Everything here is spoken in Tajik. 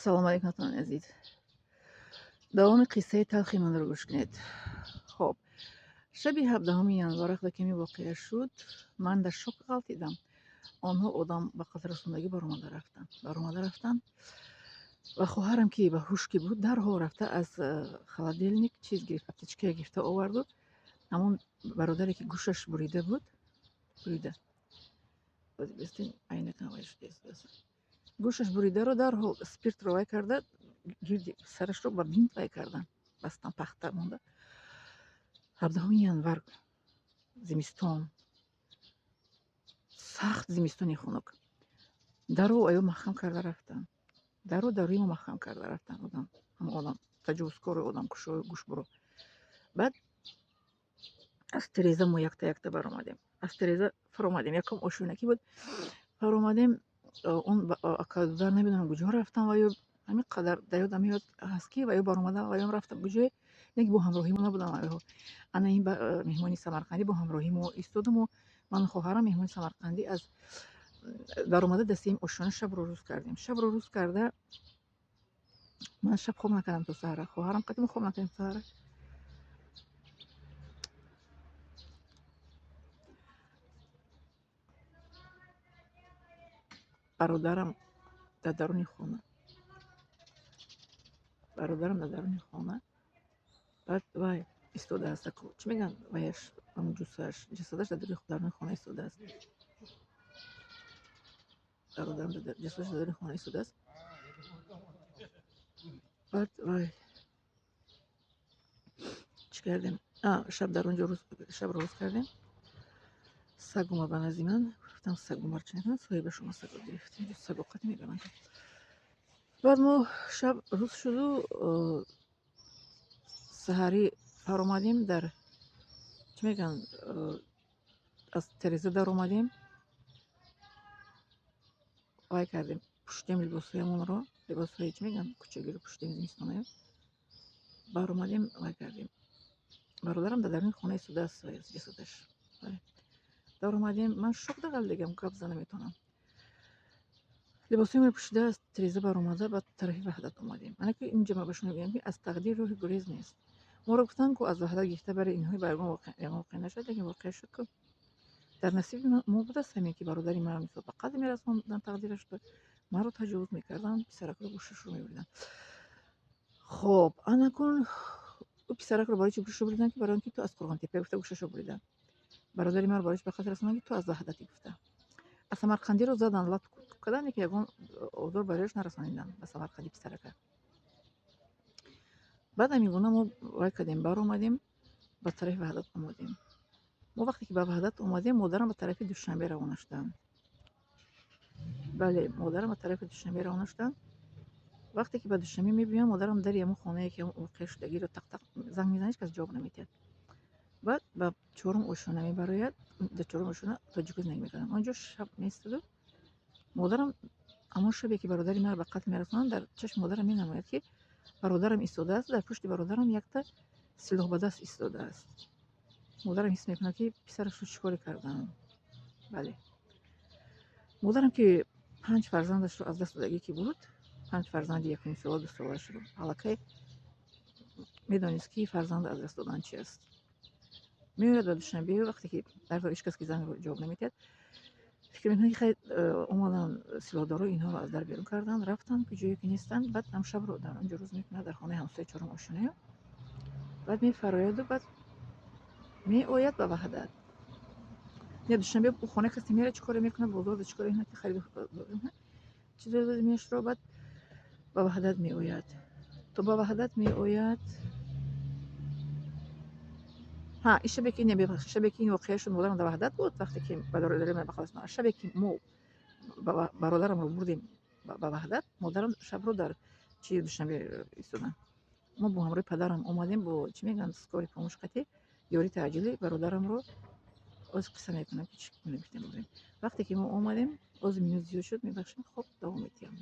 Ассалому алайкум, дӯстони азиз. Давоми қиссаи талхи манро гӯш кунед. Хоб, шаби 17 январ, вақте ки ин воқеа шуд, ман дар шок ғалтидам. Онҳо одам ба қатл расондагӣ баромада рафтанд ва хоҳарам, ки ба ҳуш ки буд, дарҳол рафта аз холодильник чиз гирифт, аптечка гирифта оварду ҳамон бародаре, ки гӯшаш бурида буд, бурида, гӯшаш буридаро дарҳол спиртро вай карда, гирди сарашро ба бинт вай кардан, бастан, пахта монда. 17 январ, зимистон, сахт зимистони хунук. Даро аё маҳкам карда рафтанд, даро дарои мо маҳкам карда рафтанд. Одам, ҳама одам таҷовузкору одамкушою гӯшбуро. Баъд аз тереза мо якта якта баромадем, аз тереза фаромадем. Якум ошёнакӣ буд, фаромадем. Он акадар намедонам куҷо рафтан ва ё ҳамин қадар дар ёдам меояд ҳаст, ки ва ё баромадан ва ё рафтан куҷое, не ки бо ҳамроҳи мо набудам. Вайҳо ана ин меҳмони самарқандӣ бо ҳамроҳи мо истодуму ману хоҳарам меҳмони самарқандӣ аз баромада дастаим ошёна шабро рӯз кардем. Шабро рӯз карда, ман шаб хоб накардам то саҳара, хоҳарам қадимо хоб накардем то саҳара. Бародарам дар даруни хона, бародарам дар даруни хона, баъд вай истодааст, чӣ мегӯянд, ваяш, ҷуссааш, ҷасадаш дар даруни хона истодааст. Бародарам ҷасадаш дар даруни хона истодааст. Баъд вай чӣ кардем? Шаб дар он ҷо шабро рӯз кардем. Саг омад ба назди ман. Гуфтам: «Саг омад, чӣ накунад, соҳиба шумо сагро гирифт, инҷо саго қатӣ мебаранд». Баъд мо шаб рӯз шуду саҳарӣ фаромадем, дар чӣ мегӯянд, аз тереза даромадем, вай кардем, пӯшидем либосҳоямонро, либосҳои, чӣ мегӯянд, кӯчагиро пӯшидем, зимистонаю баромадем, вай кардем. Бародарам дар даруни хона истодааст, ҷасадаш. Даромадем, ман шок дағал дигам, гап зада наметавонам. Либосҳоямонро пӯшида, аз тереза баромада, ба тарафи Ваҳдат омадем. Ана ки инҷа ман ба шумо мегӯям, ки аз тақдир роҳи гурез нест. Моро гуфтанд, ку аз Ваҳдат гирифта бари инҳои ба ягон воқеа нашуд, лекин воқеа шуд, ку дар насиби мо будааст ҳамин, ки бародари маро мисол ба қатл мерасонданд, тақдираш маро таҷовуз мекарданд, писаракро гӯшашро мебуриданд. Хоб, анакун ӯ писаракро барои чӣ гӯшашро буриданд? Ки барои он ки ту аз Қурғонтеппа гуфта, гӯшашро буриданд. Бародари маро барои чӣ ба қатл расонданд? Ки ту аз Ваҳдатӣ гуфта. А самарқандиро заданд, лат карданд, ки ягон озор барояш нарасониданд ба самарқанди писарака. Баъд ҳамин гуна мо вай кардем, баромадем, ба тарафи Ваҳдат омадем. Мо вақте ки ба Ваҳдат омадем, модарам ба тарафи Душанбе равона шуданд. Бале, модарам ба тарафи Душанбе равона шуданд. Вақте ки ба Душанбе мебиёям, модарам дари ҳамон хонае, ки воқеа шудагиро, тақ-тақ занг мезанад, ҳеҷ кас ҷавоб намедиҳад. Баъд ба чорум ошёна мебарояд. Дар чорум ошёна тоҷико зиндагӣ мекарданд. Он ҷо шаб меистоду модарам ҳамон шабе, ки бародари маро ба қатл мерасонанд, дар чашми модарам менамояд, ки бародарам истодааст, дар пушти бародарам якта силоҳбадаст истодааст. Модарам ҳис мекунад, ки писарашро чӣ коре карданд. Бале, модарам, ки панҷ фарзандашро аз даст додагӣ ки буд, панҷ фарзанди якнимсола, дусолашро, аллакай медонист, ки фарзанд аз даст додан чи аст. Меояд ба Душанбе. Вақте ки дар ҳеҷ кас ки зангро ҷавоб намедиҳад, фикр мекунад, ки хай, омаданд силоҳдоро, инҳоро аз дар берун карданд, рафтанд, куҷое ки нестанд. Баъд ҳам шабро дар он ҷо рӯз мекунад, дар хонаи ҳамсояи чорум ошёная. Баъд мефарояду баъд меояд ба Ваҳдат, не, Душанбе. Ӯ хона касе мерад, чӣ коре мекунад, бозорда чӣ коре мекунад, ки хариду чизое мешро. Баъд ба Ваҳдат меояд. То ба Ваҳдат меояд, ҳа, ин шабе ки, не, шабе ки ин воқеа шуд, модарам дар Ваҳдат буд. Вақте ки бародари ман ба қатл, шабе ки мо бародарамро бурдем ба Ваҳдат, модарам шабро дар чи Душанбе истоданд. Мо бо ҳамроҳи падарам омадем, бо, чӣ мегӯянд, скорый помощь қатӣ, ёри таъҷилӣ. Бародарамро оз қисса мекунам, ки чӣ гуна гирифтем, бурдем. Вақте ки мо омадем, оз минут зиёд шуд, мебахшем. Хоб, давом медиҳам.